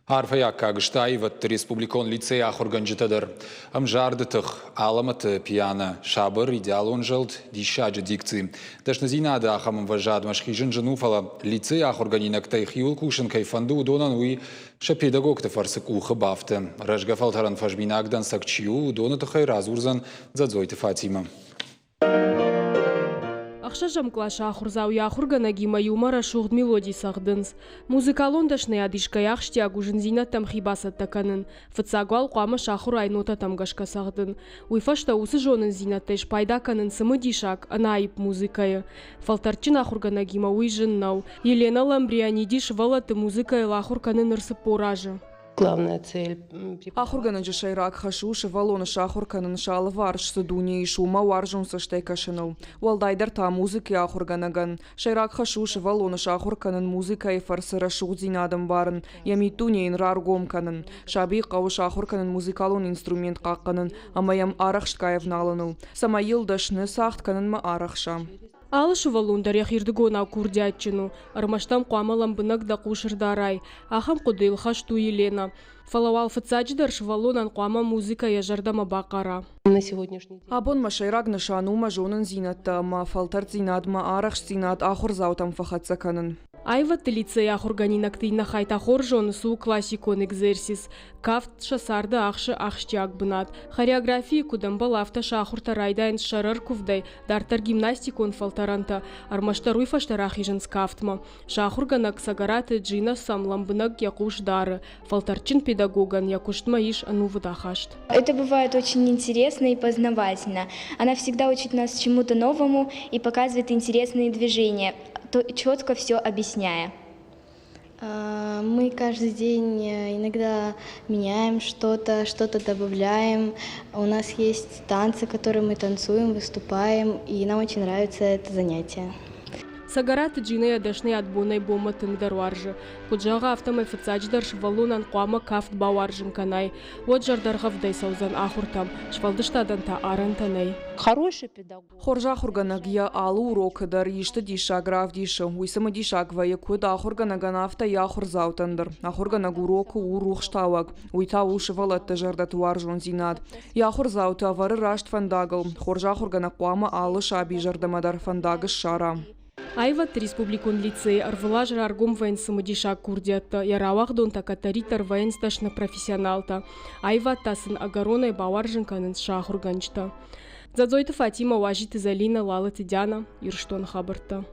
Арфӕйы аккаг сты аивӕдты республикон лицейы ахуыргӕнджытӕ дӕр. Ӕмзарды тых, алӕмӕты пиано, сабыр, идеалон зӕлд, диссаджы дикци. Дӕсныдзинады ахӕм ӕмвӕзадмӕ схизын зын у, фӕлӕ лицейы ахуыргӕнинӕгтӕй хиуыл кусын кӕй фӕнды, уыдонӕн уый сӕ педагогты фӕрцы къухы бафты. Рӕзгӕ фӕлтӕрӕн фӕзминаг дӕнцӕг чи у, уыдоны тыххӕй радзурдзӕн Дзӕдзойты Фатимӕ. Ӕхсӕзӕм къласы ахуырдзау йӕ ахуыргӕнӕгимӕ иумӕ рӕсугъд мелоди цӕгъдынц. Музыкалон дӕсныйад искӕй ахсджиаг у зындзинӕдтӕм хи бацӕттӕ кӕнын. Фыццаг уал хъуамӕ сахуырай нотӕтӕм гӕсгӕ цӕгъдын. Уый фӕстӕ уыцы зонындзинӕдтӕй спайда кӕнын цымыдисаг, ӕнаипп музыкӕйы. Фӕлтӕрдджын ахуыргӕнӕгимӕ уый зын нӕу. Елена Ламбрианиди сывӕллӕтты музыкӕйыл ахуыр кӕны ныр 40 азы. Главная цель. Ахуыргӕнӕджы сӕйраг хӕс у сывӕллоны сахуыр кӕнын сӕ алыварс цы дуне ис, уымӕ уарзон цӕстӕй кӕсыныл. Уӕлдайдӕр та музыкӕйы ахуыргӕнӕгӕн. Сӕйраг хӕс у сывӕллоны сахуыр кӕнын музыкӕйы фӕрцы рӕсугъддзинад ӕмбарын, йӕ миддуне йын раргом кӕнын. Сабийы хъӕуы сахуыр кӕнын музыкалон инструмент хъахъхъӕнын ӕмӕ йӕм арӕхстгай ӕвналыныл, цӕмӕй йыл дӕсны цагъд кӕнынмӕ арӕхса. Алы сывӕллон дӕр йӕхирдыгонау курдиатджын у, ӕрмӕст ӕм хъуамӕ лӕмбынӕг дӕ хъус ӕрдарай. Ахӕм хъуыдыйыл хӕст у Еленӕ. Фӕлӕ уал фыццаджыдӕр сывӕллонӕн хъуамӕ музыкӕ йӕ зӕрдӕмӕ бахъара. Абон мӕ сӕйраг нысан у мӕ зонындзинӕдтӕ ӕмӕ фӕлтӕрддзинад, мӕ арӕхстдзинад ахуырдзаутӕм фӕхӕццӕ кӕнын. Аивӕдты лицейы ахуыргӕнинӕгты иннӕ хай та хорз зоны, цы у классикон экзерсис. Кафт сӕ царды ахсы ахсджиаг бынат. Хореографийы куыд ӕмбӕлы, афтӕ сӕ ахуыртӕ райдайынц сӕрӕркуывдӕй, дарддӕр гимнастикон фӕлтӕрӕнтӕ, ӕрмӕстдӕр уый фӕстӕ рахизынц кафтмӕ. Сӕ ахуыргӕнӕг Цӕгӕраты Джина сӕм лӕмбынӕг йӕ хъус дары. Фӕлтӕрдджын педагогӕн йӕ куыстмӕ ис ӕнувыд ахаст. Это бывает очень интересно и познавательно. Она всегда учит нас чему-то новому и показывает интересные движения, четко все объясняя. Мы каждый день иногда меняем что-то, что-то добавляем. У нас есть танцы, которые мы танцуем, выступаем, и нам очень нравится это занятие. Цӕгӕраты Джина йӕ дӕсныйад бонӕй-бонмӕ тынгдӕр уарзы. Куыд зӕгъы, афтӕмӕй фыццаджыдӕр сывӕллонӕн хъуамӕ кафт бауарзын кӕнай, уӕд зӕрдӕргъӕвдӕй цӕудзӕн ахуыртӕм, сфӕлдыстадӕн та арӕнтӕ нӕй. Хороший педагог. Хорз ахуыргӕнӕг йӕ алы урокы дӕр исты диссаг равдисы. Уый цымыдисаг вӕййы куыд ахуыргӕнӕгӕн, афтӕ йӕ ахуырдзаутӕн дӕр. Ахуыргӕнӕг урокы у рухстауӕг. Уый та у сывӕллӕтты зӕрдӕты уарзондзинад. Йӕ ахуырдзауты ӕвӕры раст фӕндагыл. Хорз ахуыргӕнӕг хъуамӕ алы сабийы зӕрдӕмӕ дӕр фӕндаг ссара. Аивӕдты республикон лицейы ӕрвылаз раргом вӕййынц цымыдисаг курдиӕттӕ, йӕ рауагъдонтӕ кӕддӕриддӕр вӕййынц дӕсны профессионалтӕ. Аивад та сын ӕгӕронӕй бауарзын кӕнынц сӕ ахуыргӕнджытӕ. Дзӕдзойты Фатимӕ, Уазиты Зӕлинӕ, Лалыты Диана, Ирыстоны хабӕрттӕ.